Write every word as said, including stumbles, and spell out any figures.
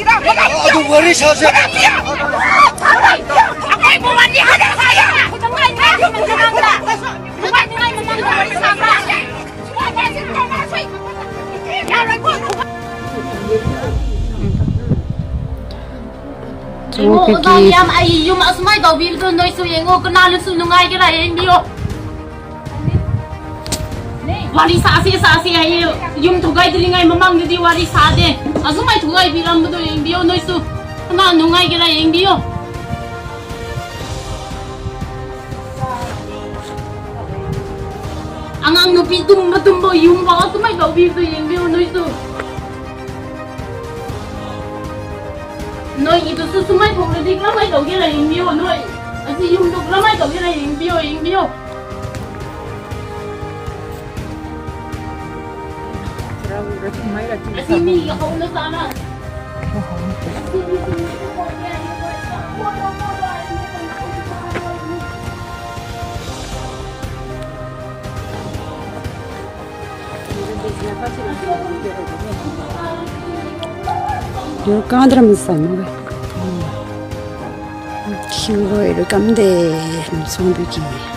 ꯑꯗꯨ ꯋꯥꯔꯤ ꯁꯥꯁꯦ꯫ ꯑꯩꯈꯣꯏꯕꯨ ꯋꯥꯔꯤ ꯍꯥꯟꯅ ꯁꯥꯏꯌꯦ꯫ ꯅꯨꯡꯉꯥꯏꯅꯤꯡꯉꯥꯏ ꯃꯃꯥꯡꯗ ꯋꯥꯔꯤ ꯁꯥꯕ꯭ꯔꯥ? ꯌꯦꯡꯉꯣ, ꯑꯣꯖꯥ ꯃꯌꯥꯝ, ꯑꯩ ꯌꯨꯝ ꯑꯁꯨꯃꯥꯏꯅ ꯇꯧꯕꯤꯕꯗꯣ ꯅꯣꯏꯁꯨ ꯌꯦꯡꯉꯣ, ꯀꯅꯥꯅꯁꯨ ꯅꯨꯡꯉꯥꯏꯒꯦꯔꯥ ꯌꯦꯡꯕꯤꯌꯣ꯫ ꯋꯥꯔꯤ ꯁꯥꯁꯦ, ꯁꯥꯁꯦ ꯍꯥꯏꯌꯦ꯫ ꯌꯨꯝ ꯊꯨꯒꯥꯏꯗ꯭ꯔꯤꯉꯩ ꯃꯃꯥꯡꯗꯗꯤ ꯋꯥꯔꯤ ꯁꯥꯗꯦ꯫ ꯑꯁꯨꯃꯥꯏ ꯊꯨꯒꯥꯏꯕꯤꯔꯝꯕꯗꯣ ꯌꯦꯡꯕꯤꯌꯣ ꯅꯣꯏꯁꯨ꯫ ꯀꯅꯥ ꯅꯨꯡꯉꯥꯏꯒꯦꯔꯥ ꯌꯦꯡꯕꯤꯌꯣ꯫ ꯑꯉꯥꯡ ꯅꯨꯄꯤ ꯇꯨꯝꯕ, ꯇꯨꯝꯕ ꯌꯨꯝ ꯐꯥꯎ ꯑꯁꯨꯃꯥꯏ ꯇꯧꯕꯤꯕꯗꯣ ꯌꯦꯡꯕꯤꯌꯣ ꯅꯣꯏꯁꯨ꯫ ꯅꯣꯏꯒꯤꯗꯨꯁꯨ ꯁꯨꯃꯥꯏ ꯊꯣꯛꯂꯗꯤ ꯀꯔꯝꯍꯥꯏ ꯇꯧꯒꯦꯔꯥ ꯌꯦꯡꯕꯤꯌꯣ ꯅꯣꯏ꯫ ꯑꯁꯤ ꯌꯨꯝꯗꯣ ꯀꯔꯝꯍꯥꯏ ꯇꯧꯒꯦꯔꯥ ꯌꯦꯡꯕꯤꯌꯣ, ꯌꯦꯡꯕꯤꯌꯣ꯫ ꯑꯁꯤ ꯃꯤꯒꯤ ꯍꯧꯅ ꯆꯥꯅ꯫ Your cadra me sano. Kiu roi ro kam de, song bi ki.